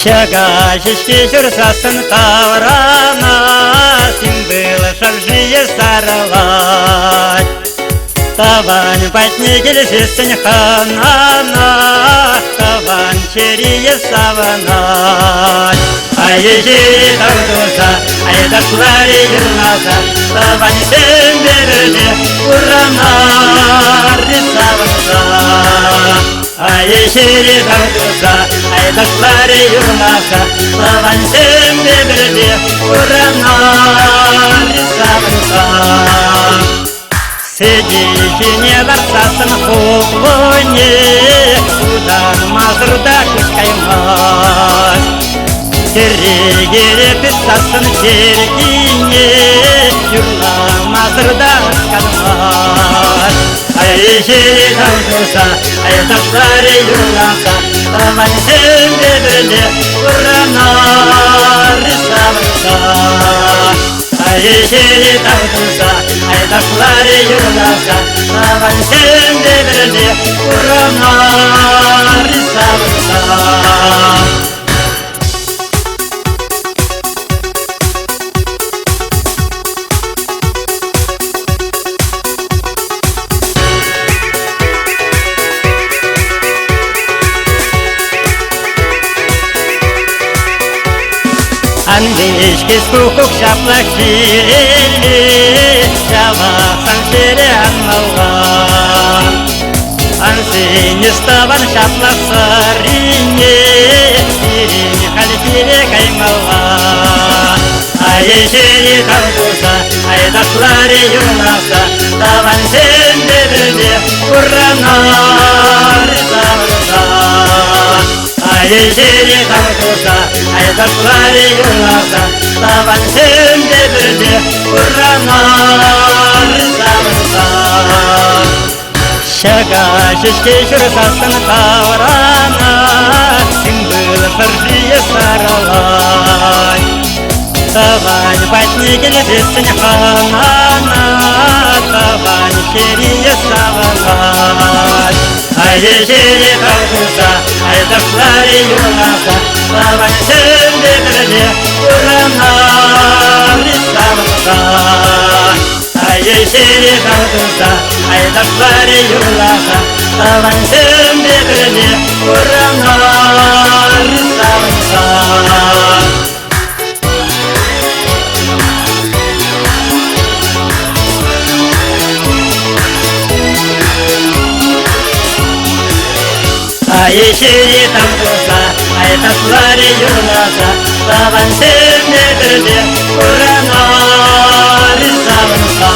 Ҫака ҫеҫке ҫурсассӑн таврана симпыл шӑршийӗ сарӑлать. Тӑван патне килсессӗн хӑнана тӑван чӗрийӗ савӑнать. Ай ҫири тав туса, ай ташларӗ юрласа, тӑвансем пӗрле урамари савӑнса. Ай ҫири тав туса, ай ташларӗ юрласа, тӑвансем пӗрле урамари савӑнса. Сӗтел ҫине лартсассӑн хуплуне тутармасӑр та куҫ каймасть. Кӗрекере тытсассӑн черкине юрламасӑр та канмасть. Ай ҫире тав туса, ай ташларӗ юрласа, тӑвансемпе пӗрле урамар савӑнса. Ай тав туса, ай ташларӗ юрласа, тӑвансемпе пӗрле урамар савӑнса. Ан вӗҫкес куккук ҫаплах ҫилелле, ҫавах ҫӗре анмалла. Ан сӗнес тӑван ҫаплах сӑрине, пирӗн халь хире каймалла. Ай ҫири тав туса, ай ташларӗ юрласа, тӑвансемпе пӗрле урамар савӑнса. Ай ҫири тав туса, ай ташларӗ юрласа, тӑвансемпе пӗрле урамар савӑнса. Ҫака ҫеҫке ҫурсассӑн таврана симпыл шӑршийӗ сарӑлать. Тӑван патне килсессӗн хӑнана тӑван чӗрийӗ савӑнать. Ай ҫире тав туса, ай ташларӗ юрласа, тӑвансемпе пӗрле урамар савӑнса. Ай ҫире тав туса, ай ташларӗ юрласа, тӑвансемпе пӗрле урамар савӑнса. Ай ҫире тав туса, ай ташларӗ юрласа, тӑвансемпе пӗрле урамар савӑнса.